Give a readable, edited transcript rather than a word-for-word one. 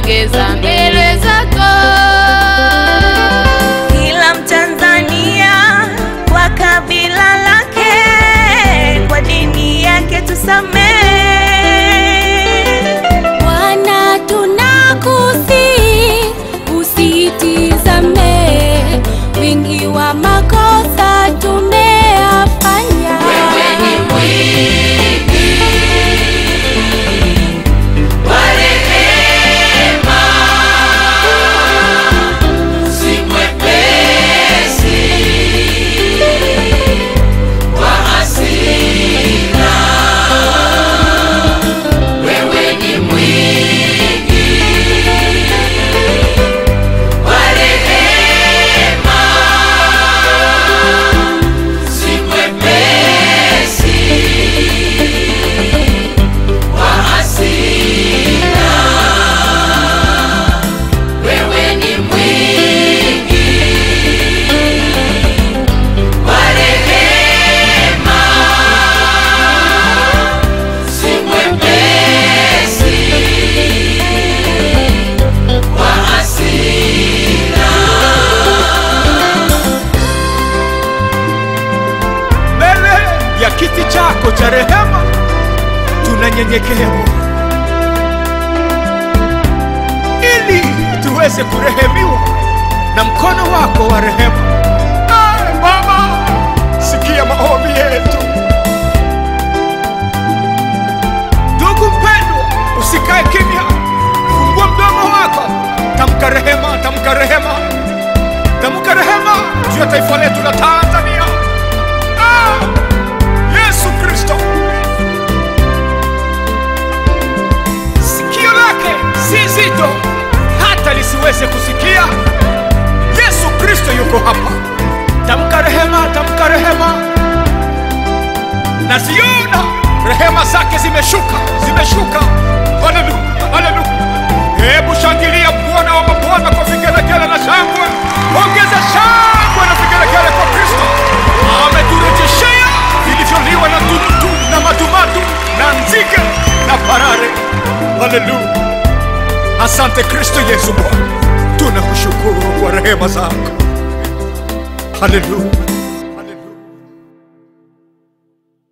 Tunajisogeza mbele zako. Kila Mtanzania kwa kabila lake, kwa dini yake tusamehe. Bwana tunakusihi usitizame wingi wa makosa tumeyafanya. Wewe ni mwingi wa rehema, si mwepesi wa hasira. Wewe ni mwingi wa rehema, si mwepesi wa hasira. Wewe ni mwingi wa rehema, si mwepesi wa hasira. Mbele ya kiti chako cha rehema tunanyenyekea Bwana, ili tuweze kurehemiwa na mkono wako wa rehema. Baba, sikia maombi yetu. Ndugu mpendwa, usikae kimya, fungua mdomo wako, tamka rehema, tamka rehema, tamka rehema juu ya taifa letu la Tanzania. Yesu Kristo, sikio lake si zito hata lisiweze kusikia. Yesu Kristo yuko hapa. Tamka rehema, tamka rehema. Naziona rehema zake zimeshuka, zimeshuka. Haleluya, haleluya. Hebu shangilia Bwana wa mabwana kwa vigelegele na shangwe. Ongeza shangwe na vigelegele kwa Kristo. Ameturejeshea vilivyoliwa na tunutu na matumatu na nzige na parare. Haleluya. Asante Kristo Yesu Bwana, tunakushukuru kwa rehema zako. Haleluya.